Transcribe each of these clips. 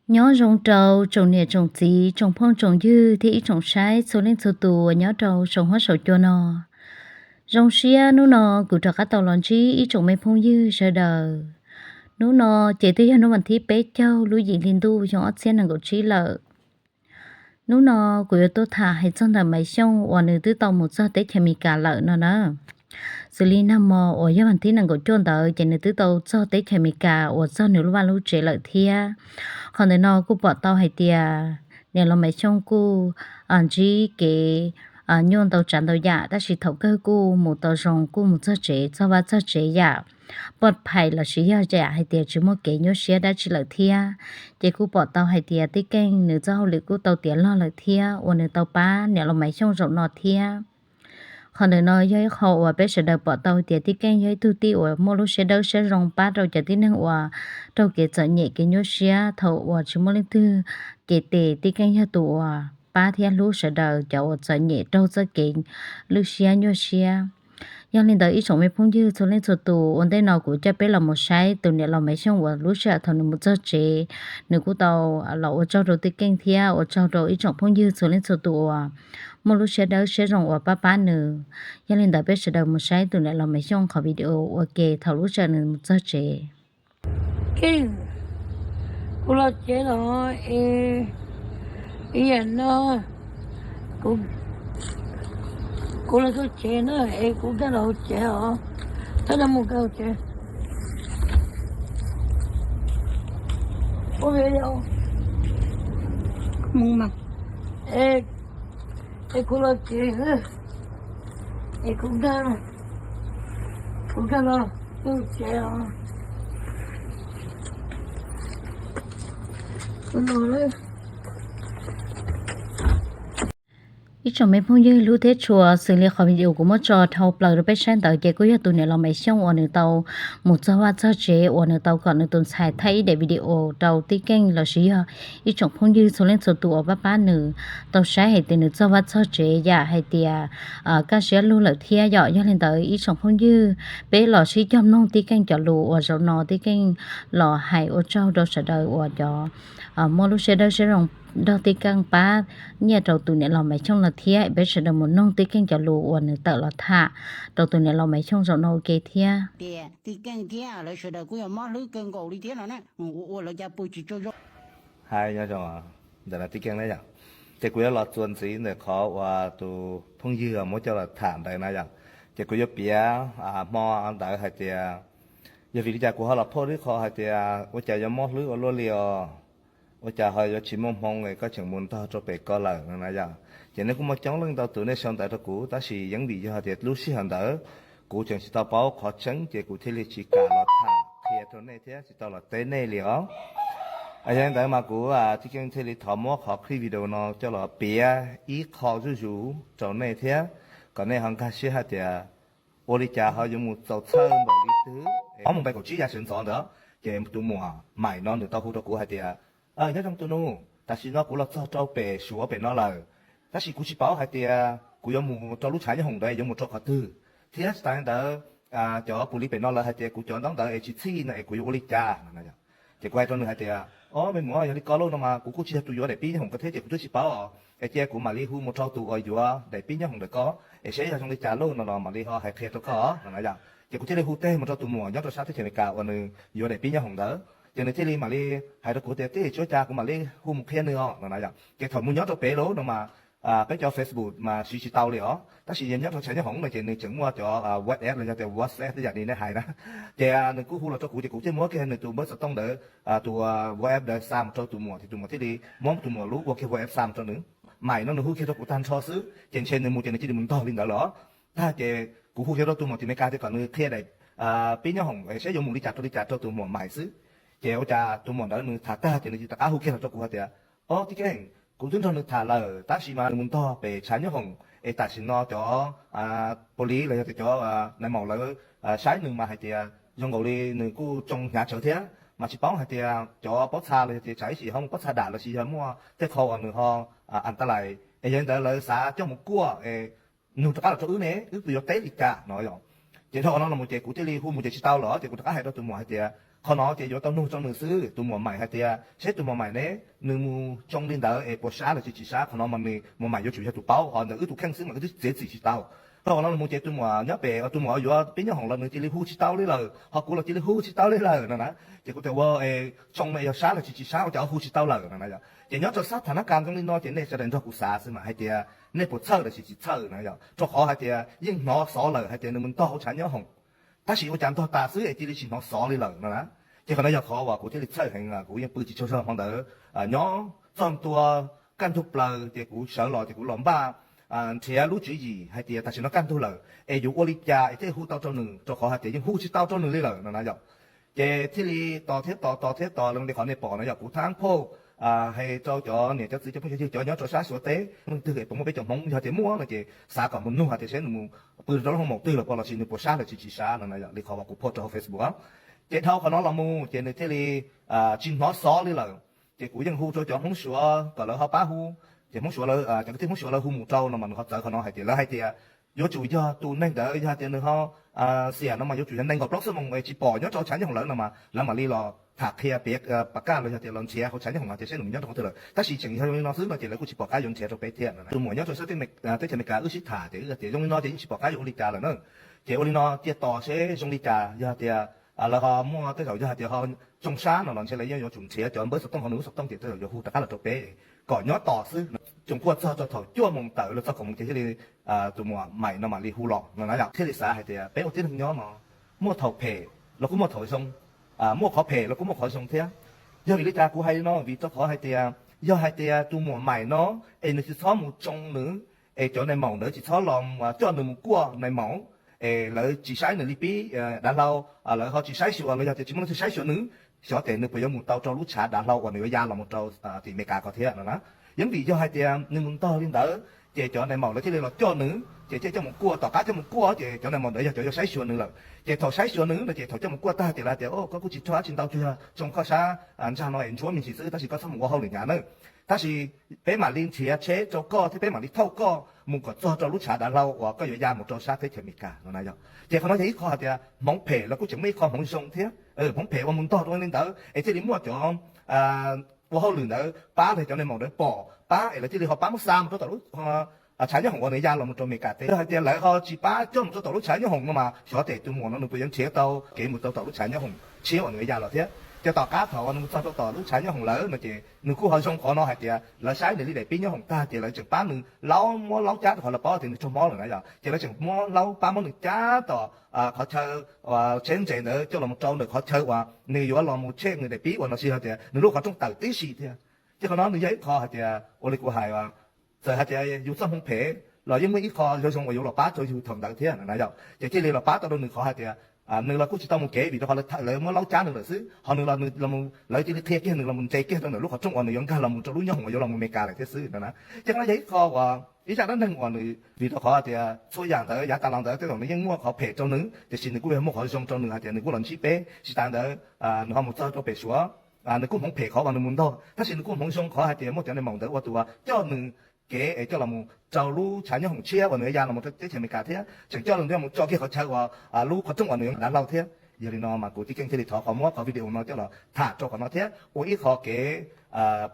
Nyob zoo rau tsoom niam tsoom txiv, tsoom phooj tsoom ywg thiab ib tsoom saib txhua leej txhua tus uas nyob rau saum huab saum cua no. Zoo siab hnub no kuv rov qab tau los ntsib ib tsoom me phooj ywg sawv daws. Hnub no ces twb yog hnub vas thib peb caug lub yim hli ntuj xyoo ob txhiab nees nkaum tsib lawm. Hnub no kuv yuav tuaj tham hais txog ntawm Maiv Xyooj uas nws twb tau mus txog teb chaws Amelikas lawm no na. Xws li nag hmo uas yog vas thib nees nkaum cuaj ntawd ces nws twb tau txog teb chaws Amelikas uas txog nws lub vaj lub tsev lawm thiab. Qhov ntawm no kuj pom tau hais tias niam laus Maiv Xyooj kuj ntsib kev nyuaj ntau tsav ntau yam, tab sis thaum kawg kuj mus tau zoo, kuj mus txog tsev txog vaj txog tsev yam poj phais lossis yog yam hais tias tsis muaj kev nyuaj siab dab tsi lawm thiab. Ces kuj pom tau hais tias Tij Keej nws txoj hauj lwm kuj tau tiav log lawm thiab uas nws tau pab niam laus Maiv Xyooj zaum no thiab. Qhov ntawm no yog ib qho uas peb sawv daws pom tau tias Tij Keej yog ib tug tij uas muaj lub siab dawb siab zoo pab rau cov tib neeg uas raug kev txom nyem kev nyuaj siab thaum uas tsis muaj leej twg kev tes. Tij Keej yog tus uas pab thiab hlub sawv daws cov uas txom nyem raug txoj kev lwj siab nyuaj siab. Yog li ntawd ib tsoom me phooj ywg txhua leej txhua tus, ua ntej no kuv coj peb los mus saib tus niam laus Maiv Xyooj uas lub sij hawm thaum nws mus txog tsev, nws kuj tau los ua tsaug rau Tij Keej thiab ua tsaug rau ib tsoom phooj ywg txhua leej txhua tus uas muaj lub siab dawb siab zoo uas pab pab nws. Yog li ntawd peb sawv daws mus saib tus niam laus Maiv Xyooj qhov video ua ke thaum lub sij hawm nws mus txog tsev. Keej, kuv los tsev los es, ib yam no, kuv, kuv los txog tsev na es kuv nkag los hauv tsev os, tab no mus nkag hauv tsev. Ua video mus mas, es, es kuv los tsev, es kuv nkag, kuv nkag los txog tsev os. Ib tsoom me phooj ywg hlub thiab tshua, xws li qhov video kuv muab tso dhau plaws rau peb saib ntawd ces kuj yog tus niam laus Maiv Xyooj uas nws tau mus txog vaj txog tsev uas nws tau kom nws tus ntxhais thaij ib daim video rau Tij Keej lossis yog ib tsoom phooj ywg txhua leej txhua tus uas pab pab nws tau saib hais tias nws txog vaj txog tsev yam hais tias kaj siab lug lawm thiab yom. Yog li ntawd ib tsoom phooj ywg, peb los sib cog mloog Tij Keej cov lus uas zaum no Tij Keej los hais ua tsaug rau sawv daws uas cov muaj lub siab dawb siab zoo nrog Tij Keej pab nyiaj rau tus niam laus Maiv Xyooj lawm thiab. Peb sawv daws mus noog Tij Keej cov lus uas nws tawm los tham rau tus niam laus Maiv Xyooj zaum no ua ke thiab. Tias Tij Keej thiab lawv sawv daws kuj yog mob hlwb kawg nkaus li thiab no na, ua ua lawv cas pw tsis tsaug zog. Hais nyob zoo ntawm no Tij Keej na yom, ces kuv yuav los txuas ntxiv ntawm qhov uas tus phooj ywg muab coj los tham ntawd na yom. Ces kuv yuav piav hmo ntawd hais tias yog vim li cas kuv ho los phauj lib qho hais tias ua cas yuav mob hlwb ua luaj li os, ua cas ho yuav tsis muaj hmoo es koj tseem mus ntog rau pem ko lawm no na yom. Ces nej kuj muaj coob leej ntau tus nej sau ntawv rau kuv, tab sis yeej vim yog tias lub sij hawm ntawd kuv tseem tsis tau paub qhov tseeb ces kuv thiaj li tsis kam los tham qhia rau nej thiab tsis tau los teb nej li os. Yog li ntawd mas kuv Tij Keej thiaj li thov muab qhov clip video no coj los piav ib qho zuj zus rau nej thiab kom nej ho nkag siab hais tias ua li cas ho yuav mus txaus txhawj npaum li twg. Ob moos peb kaum tsib yav sawv ntxov ntawd ces tus muam Maim no nws tau hu rau kuv hais tias, nyob zoo tus nus, tam sim no kuv los txog rau pem Suav pem no lawm, tab sis kuv tsis paub hais tias kuv yuav mus rau lub tshav nyob hoom ntawd yuav mus rau qhov twg, thiab tsis tas li ntawd cov pus li pem no lawv hais tias kuv cov ntaub ntawv es tsis txhij no es kuv yuav ua li cas no. Ces kuv hais rau nws hais tias, o me muam, yog li ko lauj no mas kuv kuj tsis yog tus yuav daim pib nyob hoom ko thiab ces kuv twb tsis paub os, es cia kuv mam li hu mus rau tus uas yuav daim pib nyob hoom ntawm ko, es saib yog zoo li cas lauj no los mam li ho hais qhia rau koj no na yom. Ces kuv thiaj li hu teg mus rau tus muam nyob rau sab teb chaws Amelikas uas nws yuav daim pib nyob hoom ntawd, ces nws thiaj li mam li hais rau kuv tias, tij, tsis ua cas, kuv mam li hu mus qhia nws os no na yom. Ces thaum mus nyob rau pem lauj no mas peb cov Facebook mas siv tsis tau li os, tab sis yog nyob rau tshav nyob hoom no ces nws tseem muaj cov WhatsApp los yog tias WhatsApp tej yam li nej hais na. Ces nws kuj hu los rau kuv ces kuv thiaj muab kiag nws tus npawb xov tooj ntawd, tus WhatsApp ntawd xa mus rau tus muam, ces tus muam thiaj li muab tus muam lub ua kiag WhatsApp xa mus rau nws. Maim no nws hu kiag rau kuv tag nrho xwb, ces ntshe nws mus ces nws cia li mus ntog li ntawd lawm. Tag ces kuv hu kiag rau tus muam tim Amelikas tias kom nws qhia daim pib nyob hoom saib yuav mus li cas rau li cas rau tus muam Maim xwb. Ces ua cas tus muam ntawd nws tham tag ces nws rov qab hu kiag los rau kuv hais tias, o Tij Keej, kuv twb nrog nws tham lawm tab sis mas nws mus ntog pem tshav nyob hoom es tam sim no cov pus li los yog tias cov nais maum lawv saib nws mas hais tias zoo nkaus li nws kuj tsoo hnyav tsawv thiab, mas tsis paub hais tias cov pob txha los yog tias tsam ib sim ho muaj pob txha dam lossis yog muaj tej qho uas nws ho an ta lais es yog li ntawd lawv xav coj mus kuaj es nug rov qab los rau wb ne, wb puas yuav teb li cas no yom. Ces dhau qhov no los mus ces kuv thiaj li hu mus ces tsis tau lawm ces kuv rov qab hais rau tus muam hais tias, Qhov no ces yuav tau nug rau nws xwb, tus muam maim hais tias seb tus muam maim ne, nws mus tsoo li ntawd es puas sab los tsis sab, qhov no mas nws muam maim yuav tsum yog tus paub, ho ntawm wb tus kheej xwb mas wb twb txiav txim tsis tau. Thaum qhov no los mus ces tus muam nyob pem, tus muam yuav pib nyob hoom los nws cia li hu tsis tau li lawm, ho kuv los cia li hu tsis tau li lawm no na. Ces kuv tias ua tsoo mas yog sab los tsis sab ua cas hu tsis tau lawm no na yom. Ces nyob rau sab tham nab kas zoo li no ces nej sawv daws nrog kuv xav xwb mas hais tias nej puas txhawj los tsis txhawj na yom, rau qhov hais tias yeej hnov xov lawm hais tias nws mus ntog hauv tshav nyob hoom, tab sis ua cas ntog tas xwb es cia li tsis hnov xov li lawm no na. Ces qhov no yog qhov uas kuv thiaj li txhawj heev, kuv yeej pw tsis tsaug zog hmo ntawd, nyob txog ntua kaj ntug plaws ces kuv sawv los ces kuv los npaj nrhiav lub tswv yim hais tias tam sim no kaj ntug lawm es yuav ua li cas es thiaj hu tau rau nws, rau qhov hais tias yeej hu tsis tau rau nws li lawm no na yom. Ces thiaj li tos thiab tos, tos thiab tos, li qhov nej pom no yog kuv thab phauj hais rau cov niam cov txiv cov phooj cov ywg cov nyob rau sab Suav teb, leej twg es puas muaj peb cov Hmoob yog tias muaj no ces xav kom mus nug hais tias seb nws mus pw rau lub hoos maum twg los puas, los sis nws puas sab los tsis sab no na yom, li qhov uas kuv post rau hauv Facebook. Ces dhau qhov no los mus ces nws thiaj li tsis hnov xov li lawm. Ces kuv yeej hu rau cov Hmoob Suav kom lawv ho pab hu, ces Hmoob Suav, cov kwv tij Hmoob Suav lawv hu mus rau no mas nws ho txawv qhov no hais tias lawv hais tias yuav tsum yog tus neeg ntawd yog hais tias nws ho xiam no mas yuav tsum yog nees nkaum plaub xuab moos es tsis pom nyob rau tshav nyob hoom lawm no mas lawv mam li los tham qhia pem pas kaj los yog tias los nrhiav hauv tshav nyob hoom hais tias seb nws nyob rau qhov twg lawm. Tab sis tseem yog zoo li no xwb no ces lawv kuj tsis pom qab yuav nrhiav rau peb thiab. Tus muam nyob rau sab teb chaws Amelikas wb sib tham ces wb tias zoo li no ces yeej tsis pom qab yuav ua li cas lawm na. Ces ua li no cia tos seb zoo li cas, yog hais tias lawv ho muaj tej zaum yog hais tias ho tsoo sab no los ntshe lawv yeej yuav tsum nrhiav cov npawb xov tooj ho nws lub xov tooj ces tej zaum yuav hu rov qab los rau peb kom nyob tos xwb. Tseem quaj txog rau thaum cuaj moos tawm los txog kaum moos ces thiaj li tus muam maim no mam li hu los no na yom. Thiaj li xav hais tias peb ua tib neeg nyob no muaj thaum phem los kuj muaj thaum zoo, muaj qhov phem los kuj muaj qhov zoo thiab. Yog vim li cas kuv hais li no? Vim rau qhov hais tias yog hais tias tus muam maim no es nws tsis txhob mus tsoo nws, es cov nais maum ntawd tsis txhob los coj nws mus kuaj nais maum, es lawv tsis saib nws li pib dav hlau, lawv ho tsis saib xyuas los yog tias tsis muaj leej twg saib xyuas nws, xyov tes nws puas yuav mus tau rau lub tshav dav hlau uas nws yuav ya los mus rau tim Amelikas ko thiab no na. Yeej vim yog hais tias nws mus ntog li ntawd ces cov nais maum lawv thiaj li los coj nws ces thiaj coj mus kuaj. Tom qab coj mus kuaj ces cov nais maum ntawd yog cov yuav saib xyuas nws lawm. Ces thaum saib xyuas nws no ces thaum coj mus kuaj tag tias lawv tias o koj kuj tsis raug dab tsi ntau, tsuas yog tsoo koj sab ntsag no es ntsuab me ntsis xwb, tab sis koj txhob mus ua hauj lwm hnyav nawb. Tab sis peb mam li nrhiav tsheb rau koj thiab peb mam li thauj koj mus kom txog rau lub tshav dav hlau uas koj yuav ya mus rau sab teb chaws Amelikas no na yom. Ces qhov no yog ib qho hais tias hmoov phem los kuj tseem muaj ib qho hmoov zoo thiab. Hmoov phem uas mus ntog rau li ntawd es thiaj li muaj cov ua hauj lwm ntawd pab los cov nais maum ntawd pom pab es lawv thiaj li ho pab muab xa mus rau tom lub tshav nyob hoom uas nws ya los mus rau Amelikas teb. Yog hais tias lawv ho tsis pab coj mus rau tom lub tshav nyob hoom no mas xyov tes tus muam no nws puas yuav nrhiav tau kev mus rau tom lub tshav nyob hoom tshiab uas nws ya los thiab. Ces tom qab thaum uas nws mus txog rau tom lub tshav nyob hoom lawm no ces nws kuj ho zoo qhov no hais tias lawv saib nws li daim pib nyob hoom tag ces lawv tseem pab nws laub, muab laub cab rau qhov lawv paub tias nws raug mob lawm na yom. Ces lawv tseem muab laub pab muab nws cab tom qhov chaw tsheb ntses ntawd coj los mus rau ntawm qhov chaw uas nws yuav los mus check nws daim pib uas los sis hais tias nws lub qhov rooj tawm tib si thiab. Ces qhov no nws yog ib qho hais tias ua li kuv hais, txawm hais tias yus txoj hmoov phem los yeej muaj ib qho zoo zoo uas yuav los pab rau yus thaum ntawd thiab na yom. Ces thiaj li los pab tau rau nws qhov hais tias nws los kuj tsis tau mus kev vim rau qhov lawv muab laub cab nws lawm xwb, ho nws los, lawv cia li qhia kiag nws los mus ntse kiag rau ntawm lub qhov rooj uas nws yuav nkag los mus rau lub nyob hoom uas yuav los mus Amelikas lawm thiab xwb no na. Ces qhov no yog ib qho uas ib zaj dab neeg uas nws, vim rau qhov hais tias txhua yam ntawd yav tas los ntawd tej zaum nws yeej muaj qhov phem rau nws tiam sis nws kuj yuav muaj qhov zoo rau nws hais tias nws kuj los ntsib peb. Tsis tas ntawd nws ho mus txog rau pem Suav, nws kuj hmoov phem qhov uas nws mus ntog tab sis nws kuj hmoov zoo qhov hais tias muaj cov nais maum ntawd ua tus uas coj nws kev es coj los mus rau lub tshav nyob hoom tshiab uas nws ya los mus rau teb chaws Amelikas thiab tseem coj los mus tso kiag qhov chaw uas lub qhov rooj uas nws yuav dav hlau thiab. Yog li no mas kuv tib keej thiaj li thov qhov muab qhov video no coj los tham rau qhov no thiab ua ib qho kev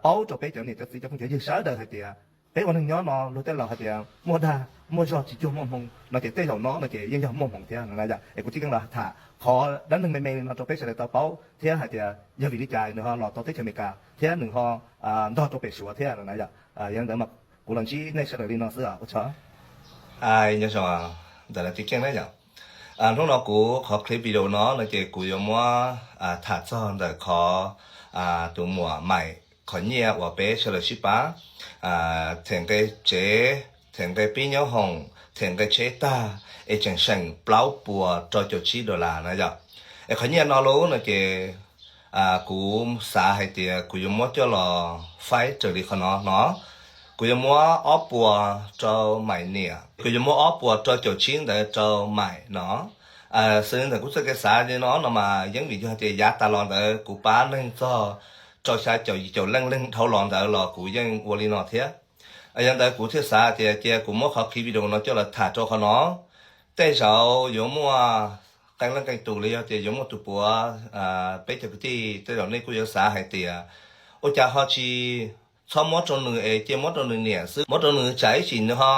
paub rau peb cov niam cov txiv cov phooj cov ywg sawv daws hais tias peb ua neeg nyob no luag tej laus hais tias muaj dag muaj zog tsis cuag muaj hmoo no ces tej zaum no no ces yeej yog muaj hmoov thiab no na yom. Es kuv tib keej los tham qhov dab neeg me me li no rau peb sawv daws tau paub thiab hais tias yog vim li cas nws ho los tau teb chaws Amelikas thiab nws ho ntog rau pem Suav thiab no na yom. Yog li ntawd mas kuv los ntsib nej sawv daws li no xwb os, ua tsaug. Nyob zoo ntawm tib keej na yom. Hnub no kuv qhov clip video no no ces kuv yuav muab tham txog ntawm qhov tus muam maim qhov nyiaj uas peb sawv daws sib pab them nqe tsev, them nqe pib nyob hoom, them nqe tsheb tag es tseem seem plaub puas rau caum tsib dollar na yom. Es qhov nyiaj no lub no ces kuv xav hais tias kuv yuav muab coj los faib raws li qhov no no. Kuv yuav muab ob puas rau maim niam, kuv yuav muab ob puas rau caum tsib ntawd rau maim no. Xws li ntawm kuv txoj kev xav li no no mas yeej vim yog tias yav tas los ntawd kuv pab neeg txog rau xya caum yim caum leej leeg dhau los ntawd los kuv yeej ua li no thiab. Yog ntawd kuv thiaj xav tias cia kuv muab qhov clip video no coj los tham rau qhov no. Tej zaum yuav muaj qee leej qee tus li yog tias yuav muaj tus puav, peb cov kwv tij tej zaum nej kuj yuav xav hais tias ua cas ho tsis txhob muab rau nws es cia muab rau nws niam xwb, muab rau nws tsam ib sim nws ho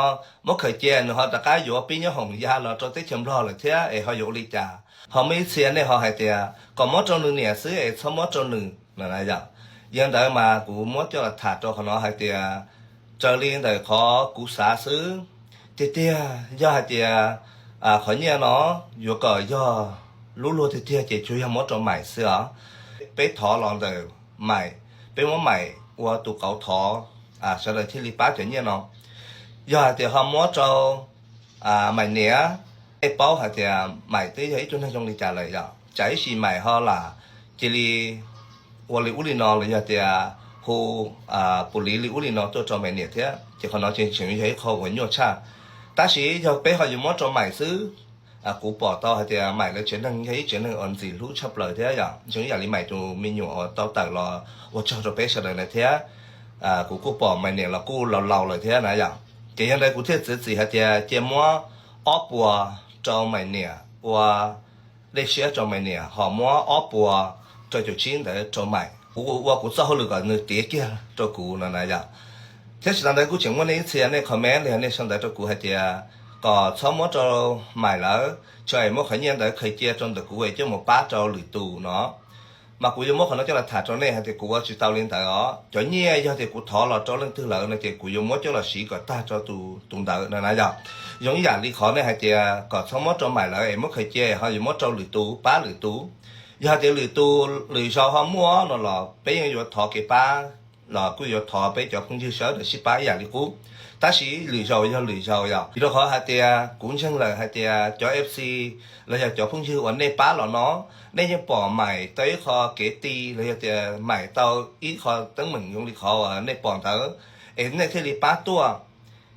muab khaws cia nws ho rov qab yuav pib nyob hoom ya los rau teb chaws Nplog lawm thiab es ho yuav ua li cas. Ho muaj ib txhia nej ho hais tias kom muab rau nws niam xwb es txhob muab rau nws no na yom. Yog ntawd mas kuv muab coj los tham rau qhov no hais tias raws li ntawm qhov kuv xav xwb, tiag tiag yog hais tias qhov nyiaj no yuav kom yog lub luag tiag tiag ces tsuas yog muab rau Maim xwb os. Peb thov los ntawm Maim, peb muab Maim ua tus qauv thov, sawv daws thiaj li pab cov nyiaj no. Yog hais tias ho muab rau Maim niam, nej paub hais tias Maim twb yog ib tug neeg zoo li cas lawm yom, tsam ib sim Maim ho lam cia li ua li ub li no los yog tias hu pus liv li ub li no tuaj rau Maim niam thiab, ces qhov no tseem tseem yog ib qho uas nyuaj tshaj. Tab sis yog peb ho yuav muab rau Maim xwb, kuv pom tau hais tias Maim lawv tsev neeg yog ib tsev neeg uas ntxim hlub tshaj plaws thiab yom, zoo ib yam li Maim tus me nyuam uas tau tawm los ua tsaug rau peb sawv daws na thiab. Kuv kuj pom Maim niam los kuj laus laus lawm thiab na yom. Ces yog ntawd kuv thiaj txiav txim hais tias cia muab ob puas rau Maim niam ua dej siab rau Maim niam, ho muab ob puas rau caum tsib ntawd rau Maim. Kuv ua kuv txoj hauj lwm kom nws tiav kiag rau kuv no na yom. Thiab tsis tas ntawd kuj tseem muaj nej ib txhia nej comment los yog nej sau ntawv rau kuv hais tias kom txhob muab rau Maim lawm, tso es muab qhov nyiaj ntawd khaws cia rau ntawm kuv es coj mus pab rau lwm tus no. Mas kuv yuav muab qhov no coj los tham rau nej hais tias kuv ua tsis tau li ntawd os. Cov nyiaj yog tias kuv thov los rau leej twg lawm no ces kuv yuav muab coj los siv kom tag rau tus ntawd no na yom. Zoo ib yam li qhov nej hais tias kom txhob muab rau Maim lawm es muab khaws cia ho yuav muab rau lwm tus pab lwm tus. Yog hais tias lwm tus lwm zaus ho muaj no los peb yeej yuav thov kev pab los kuj yuav thov peb cov phooj ywg sawv daws sib pab ib yam li qub. Tab sis lwm zaus yog lwm zaus yom, vim rau qhov hais tias kuv ntseeg lawm hais tias cov F C los yog cov phooj ywg uas nej pab los no, nej yeej pom Maim tau ib qho kev ti los yog tias Maim tau ib qho teeb meem zoo li qhov uas nej pom ntawd es nej thiaj li pab tuaj.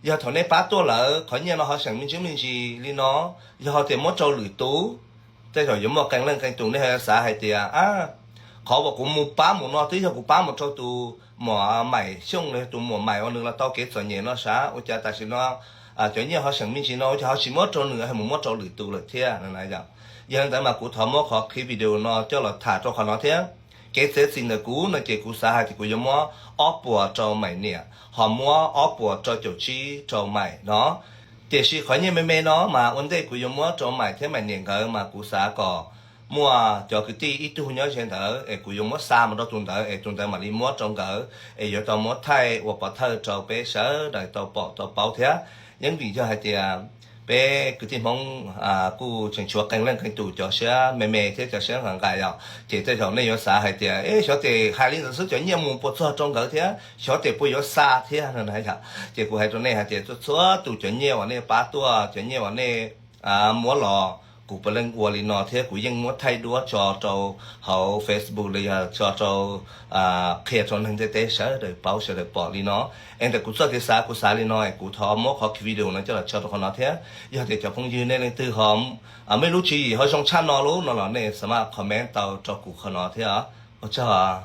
Yog thaum nej pab tuaj lawm qhov nyiaj no ho seem me ntsis me ntsis li no, yog ho tias muab rau lwm tus, tej zaum yuav muaj qee leej qee tus nej ho xav hais tias qhov uas kuv mus pab mus no twb yog kuv pab mus rau tus muam Maim Xyooj los yog tus muam Maim uas nws los tau kev txom nyem no sav, ua cas tam sim no cov nyiaj ho seem me ntsis no ua cas ho tsis muab rau nws ho mus muab rau lwm tus lawm thiab no na yom. Yog li ntawd mas kuv thov muab qhov clip video no coj los tham rau qhov no thiab. Kev txiav txim ntawm kuv no ces kuv xav hais tias kuv yuav muab ob puas rau Maim niam ho muab ob puas rau caum tsib rau Maim no. Tiam sis qhov nyiaj me me no mas ua ntej kuv yuav muab rau Maim thiab Maim niam nkawd mas kuv xav kom muaj cov kwv tij ib tug nyob ze ntawd es kuv yuav muab xa mus rau tus ntawd es tus ntawd mam li muab rau nkawd es yuav tau muab thaij ua pov thawj rau peb sawv daws tau pom tau paub thiab. Yeej vim yog hais tias peb kwv tij Hmoob kuj tseem tshuav qee leej qee tus cov siab me me thiab cov siab nqaim nqaim yom, ces tej zaum nej yuav xav hais tias xyov tes hais li ntawd xwb cov nyiaj mus puas txog rau nkawd thiab xyov tes puas yuav xa thiab no na yom. Ces kuv hais rau nej hais tias txhua txhua tus cov nyiaj uas nej pab tuaj, cov nyiaj uas nej muab los, kuv puav leej ua li no thiab kuv yeej muab thaij duab tso rau hauv Facebook los yog tso rau qhia rau neeg ntiaj teb sawv daws paub sawv daws pom li no. Es ntawm kuv txoj kev xav kuv xav li no es kuv thov muab qhov video no coj los tso rau qhov no thiab. Yog tias cov phooj ywg nej leej twg ho muaj ib lub tswv yim ho zoo tshaj no lub no los nej xav mas comment tau rau kuv qhov no thiab. Ua tsaug.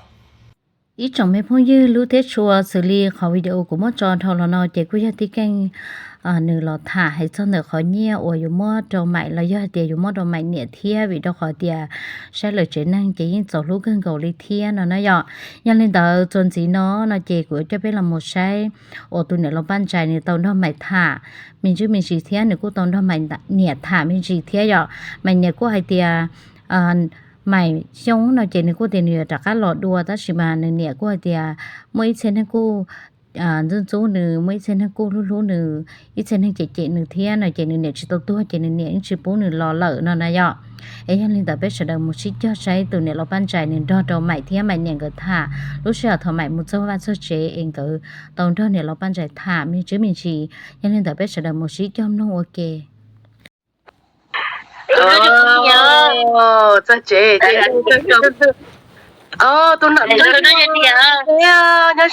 Ib tsoom me phooj ywg hlub thiab tshua, xws li qhov video kuv muab tso dhau los no ces kuj yog tib keej nws los tham hais txog ntawm qhov nyiaj uas yuav muab rau Maim los yog hais tias yuav muab rau Maim niam thiab, vim rau qhov tias saib lawv tsev neeg ces yeej txaus hlub kawg nkaus li thiab no na yom. Yog li ntawd txuas ntxiv no no ces kuv coj peb los mus saib uas tus niam laus Paj Ntsais nws tau nrog Maim tham me ntsis me ntsis thiab nws kuj tau nrog Maim niam tham me ntsis thiab yom. Maim niam kuj hais tias Maim Xyooj no ces nws kuj tias nws yuav rov qab los dua, tab sis mas nws niam kuj hais tias muaj ib txhia neeg kuj ntxub ntxub nws, muaj ib txhia neeg kuj hlub hlub nws, ib txhia neeg cem cem nws thiab no ces nws niam tsis tau tuag ces nws niam yeej tsis pub nws los lawm no na yom. Es yog li ntawd peb sawv daws mus sib cog saib tus niam laus Paj Ntsais nws nrog rau Maim thiab Maim niam nkawd tham lub sij hawm thaum Maim mus txog vaj txog tsev es nkawd tau nrog niam laus Paj Ntsais tham me ntsis me ntsis. Yog li ntawd peb sawv daws mus sib cog mloog ua ke. Txog tsev, tus nyob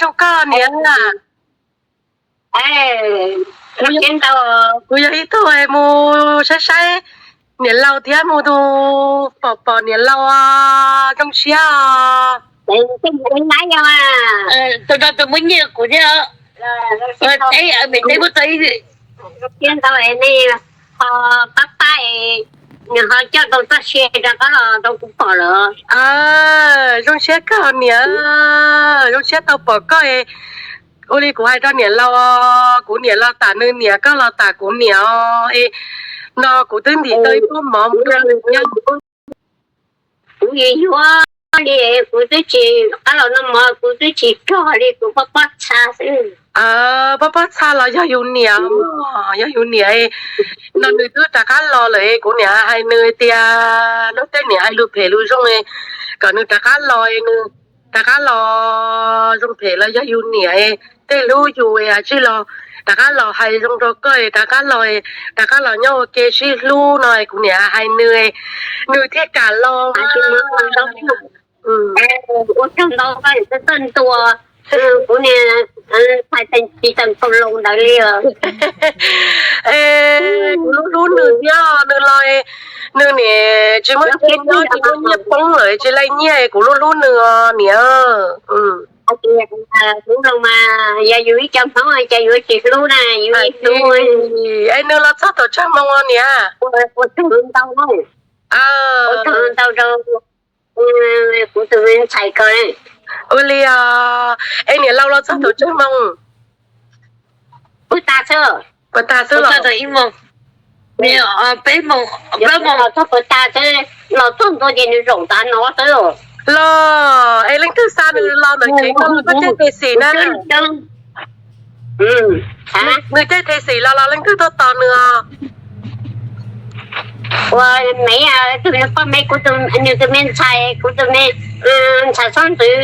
zoo koj niam. Kuv yog ib tug mus saib saib niam laus thiab mus tus pom pom niam laus zoo siab os. Tus no tus muab nyiaj kuv thiab. Pab pab es Niam ho coj tau txoj sia rov qab los rau kuv pom lawm. Zoo siab kawg niam, zoo siab tau pom koj. Ua li kuv hais rau niam laus, kuv niam los tam nws niam, koj los tam kuv niam os. No kuv twb ntim tau ib pob mov mus rau nws nyob. Kuv yuav yuav li, kuv twb tsis rov qab los noj mov, kuv twb tsis rog li, kuv pob pob txha xwb. Pob pob txha los yog yus niam, yog yus niam. No nws twb rov qab los lawm, kuv niam hais nws tias lub tej niam hais lus phem lus zoo, kom nws rov qab los, nws rov qab los zoo phem los yog yus niam, tej hlub yus tsis los, rov qab los hais zoo rau koj, rov qab los, rov qab los nyob ua ke sib hlub no, kuv niam hais nws, nws thiaj kam los. Ua tsaug ntau koj txawj ntua, kuv niam hais tsis tau tau lus ntawd li. Kuv hlub hlub nws thiab, nws los nws niam tsis muaj nyiaj, nyob tsis muaj nyiaj poob lawm, tsis laij nyiaj, kuv hlub hlub nws os niam. Kuv los mas yog yus ib co Hmoob ces yuav tsis hlub na, yus hlub. Es nws los txog thaum tsawg moos os niam? Ua tsaug ntau, ua tsaug ntau rau kuv tus me ntxhais ko. Ua li, es niam laus los txog thaum tsawg moos? Puag ta xwb, puag ta xwb los? Peb moos, peb moos los txog puag ta xwb, los txog ntua ces nws zaum tav no xwb. Los es leej twg xa nws los ntawm tsev, koj los koj caij tes xis na? Nws caij tes xis los los leej twg tuaj tos nws os? Ua me, tus poj me, kuv tus, nws tus me ntxhais, kuv tus me ntxhais xeeb ntxwv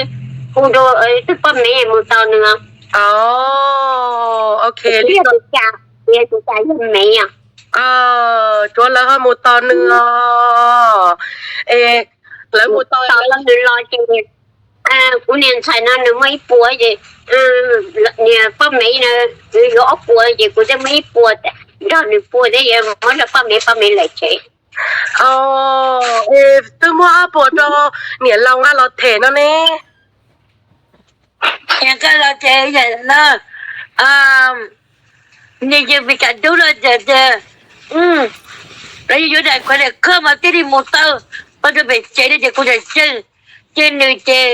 hu rau tus poj me mus tos nws. Ok, li tus cas, tus cas yog me. Tsuav lawv ho mus tos nws os. Es lawv mus tos los nws los ces kuv niag ntxhais no nws muaj ib puas ces niag poj me no nws yuav ob puas ces kuv thiaj muab ib puas nrog nws puas thiab yuav muab rau poj me, poj me lawm tsev. Es twb muab ob puas rau niam laus nqa los them no ne. Nqa los ces no, nws ces vim kam dub no ces tias, lawv yuav daim khuav daim khawb mas thiaj li mus tau, tau rau pem tsev no ces kuv tseem ceeb, ces nws ces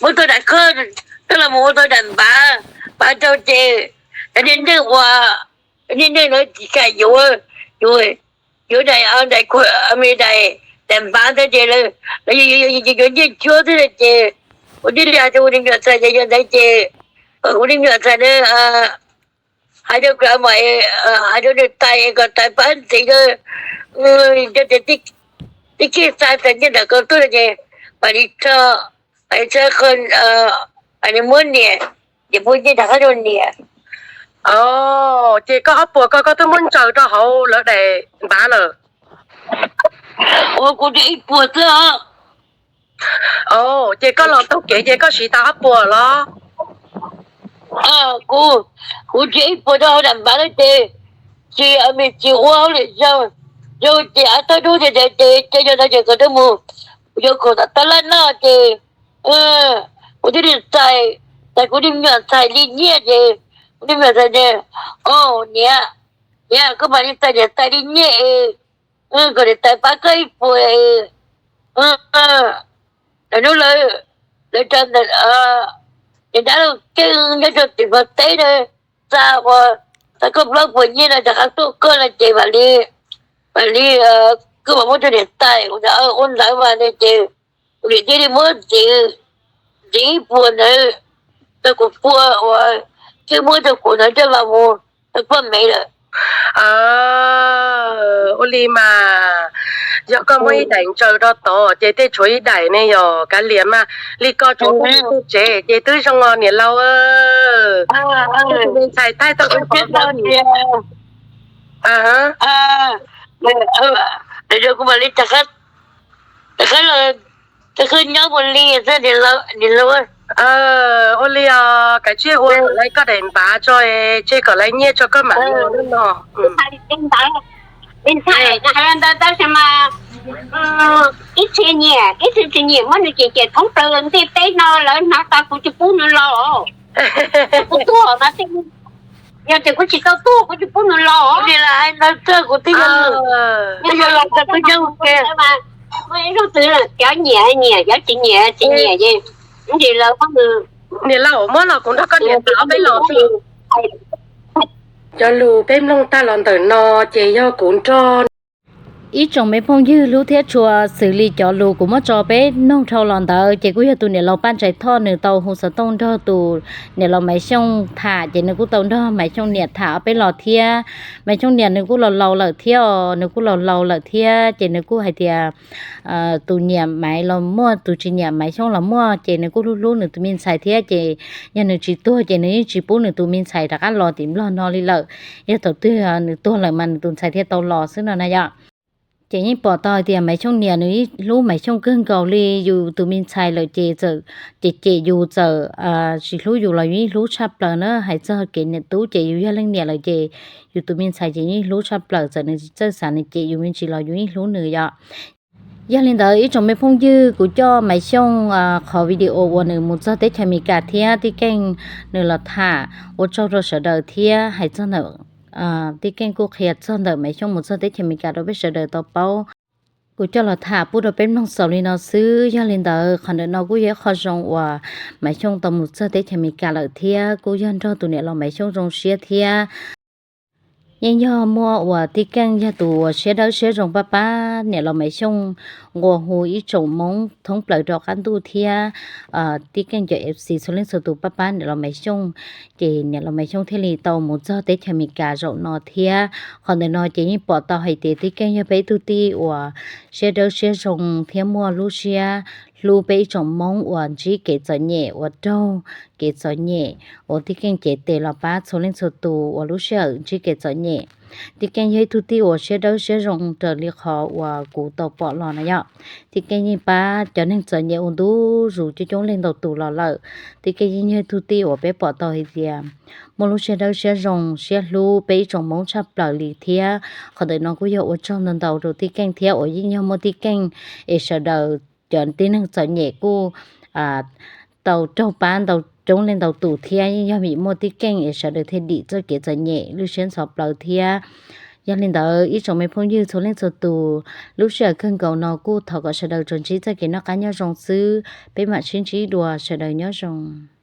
muab tau daim khawb, coj los mus ua tau daim npav, npav rau ces cov niag neeg uas, cov niag neeg lawv tsis kam yuav, yuav, yuav daim, daim khuav, daim, daim npav ntawd ces lawv yuav nyiaj cuab xwb ces kuv thiaj li hais rau kuv niag me nyuam ntxhais tias yog ntawd ces kom kuv niag me nyuam ntxhais na hais rau kuv, hais rau nws tais kom tais pab ntxiv rau tias tib khij xa txais nyiaj ntawm ko tuaj no ces mam li tso, mam li tso qhov, mam li muab niam, ces muab nyiaj rov qab rau niam. Ces koj ob puas ko koj twb muab ntsaws rau hauv lawv daim npav lawm? Ua kuv tsuas ib puas xwb os. Ces koj los taug kev ces koj siv tau ob puas los? Kuv, kuv tsuas ib puas rau hauv daim npav lawm ces tsis, tsis ua hauj lwm zoo, zoo ces av thaub dub tiag tiag ces ces yog no ces kom tuaj mus yuav khoom tom tab laj noj ces kuv thiaj li txais, txais kuv niag me nyuam ntxhais li nyiaj ces kuv niag me nyuam ntxhais tias, o niam, niam koj mam li txais niam tais li nyiaj es kom niam tais pab koj ib puas es lawv hnub lawv, lawv cov ntawm niam dab laug keej nyob rau tim Nplog teb na, xa ua, xa koj plaub puas nyiaj no rov qab tuaj koj no ces mam li, mam li koj mam muab rau niam tais. Ua ntawd mas no ces kuv niam thiaj li muab ntxiv, ntxiv ib puas ntawd rau kuv pua uas twb muab rau kuv ntawd coj los mus rau poj me lawm. Ua li mas yog koj muab ib daim ntsaws rau tod ces tej tshuav ib daim ne yog kav liam mas li ko tsuav koj tus tsev ces twb zoo os niam laus. Tus me ntxhais thaij tau koj pom no. Kuv mam li rov qab nyob mus li xwb niam laus. Ua li os, kav tsij ua kom lawv koj daim npav tso, tseg kom lawv nyiaj tso koj mam li ua no. Ntawd tab sis mas ib txhia nyiam ib txhia tsis nyiam muab nws cem cem thoob plaws ntiaj teb no lawv hnav tas kuv tsis pub nws los. Kuv tuaj mas tej Yog tias kuv tsis tau tuaj kuv tsis pub nws los. Kuv tsis los hais ntawd txog kuv twb yog, twb yog los txog kuv yog ua ke. Ib lub twg cov nyiam nyiam, cov tsis nyiam tsis nyiam ces ntsis lawv muab nws, niam laus muab los kuv nrog koj niam tham ob peb los. Cov lus peb mloog tag los ntawm no ces yog kuv nrog ib tsoom me phooj ywg hlub thiab tshua xws li cov lus kuv muab tso peb mloog dhau los ntawd ces kuj yog tus niam laus Paj Ntsais Thoj nws tau hu xov tooj nrog tus niam laus Maiv Xyooj tham ces nws kuj tau nrog Maiv Xyooj niam tham ob peb los thiab. Maiv Xyooj niam nws kuj laus laus lawm thiab os, nws kuj laus laus lawm thiab ces nws kuj hais tias tus nyiam Maiv los muaj, tus tsis nyiam Maiv Xyooj los muaj ces nws kuj hlub hlub nws tus me ntxhais thiab ces yog nws tsis tuag ces nws yeej tsis pub nws tus me ntxhais rov qab los tim Nplog no li lawm. Yog thaum twg nws tuag lawm mas nws tus ntxhais thiaj tau los xwb no na yom. Ces yeej pom tau hais tias Maiv Xyooj niam nws hlub Maiv Xyooj kawg nkaus li, yus tus me ntxhais lawm ces txawm cem cem yus, txawm tsis hlub yus los yus yeej hlub tshaj plaws na. Hais txog kev niam tub ces yus yog leej niam lawm ces yus tus me ntxhais ces yeej hlub tshaj plaws, txawm nws txawj xav nws cem yus me ntsis los yus yeej hlub nws yom. Yog li ntawd ib tsoom me phooj ywg, kuv coj Maiv Xyooj qhov video uas nws mus txog teb chaws Amelikas thiab Tij Keej nws los tham ua tsaug rau sawv daws thiab hais txog ntawm, Tij Keej kuj qhia txog ntawm Maiv Xyooj mus txog teb chaws Amelikas rau peb sawv daws tau paub. Kuv coj los tham pub rau peb mloog xaus li no xwb. Yog li ntawd qhov ntawm no kuj yog ib qho zoo uas Maiv Xyooj tau mus txog teb chaws Amelikas lawm thiab kuj yog nrog tus niam laus Maiv Xyooj zoo siab thiab. Yeej yog muaj uas Tij Keej yog tus uas siab dawb siab zoo pab pab niam laus Maiv Xyooj nqua hu ib tsoom Hmoob thoob plaws rau qab ntuj thiab Tij Keej cov F C txhua leej txhua tus pab pab niam laus Maiv Xyooj, ces niam laus Maiv Xyooj thiaj li tau mus txog teb chaws Amelikas zaum no thiab. Qhov ntawm no ces yeej pom tau hais tias Tij Keej yog peb ib tug tij uas siab dawb siab zoo thiab muaj lub siab hlub peb ib tsoom Hmoob uas ntsib kev txom nyem, uas raug kev txom nyem, uas Tij Keej cev tes los pab txhua leej txhua tus uas lub sij hawm ntsib kev txom nyem. Tij Keej yog ib tug tij uas siab dawb siab zoo raws li qhov uas kuv tau pom los no yom. Tij Keej yeej pab cov neeg txom nyem ua ntu zus coob coob leej ntau tus los lawm. Tij Keej yeej yog ib tug tij uas peb pom tau hais tias muaj lub siab dawb siab zoo siab hlub peb ib tsoom Hmoob tshaj plaws li thiab. Qhov ntawm no kuj yog ua tsaug ntau ntau rau Tij Keej thiab uas yeej yog muaj Tij Keej es sawv daws cov tib neeg txom nyem kuj tau raug pab ntau coob leej ntau tus thiab. Yeej yog vim muaj Tij Keej es sawv daws thiaj dim txoj kev txom nyem lub siab ntxhov plawv thiab. Yog li ntawd ib tsoom me phooj ywg txhua leej txhua tus, lub sij hawm kawg nkaus no kuj thov kom sawv daws tsuas ntsib txoj kev noj qab nyob zoo xwb. Peb mam sib ntsib dua, sawv daws nyob zoo.